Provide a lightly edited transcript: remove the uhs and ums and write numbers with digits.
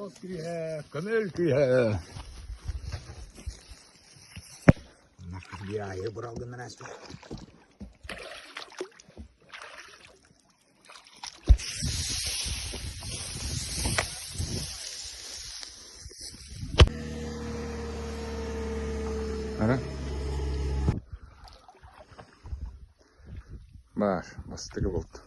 Дьол күүһэ, көмөл күүһэ. Биайы бұралгыннар аспа. Ара? Баар, бастакы булт.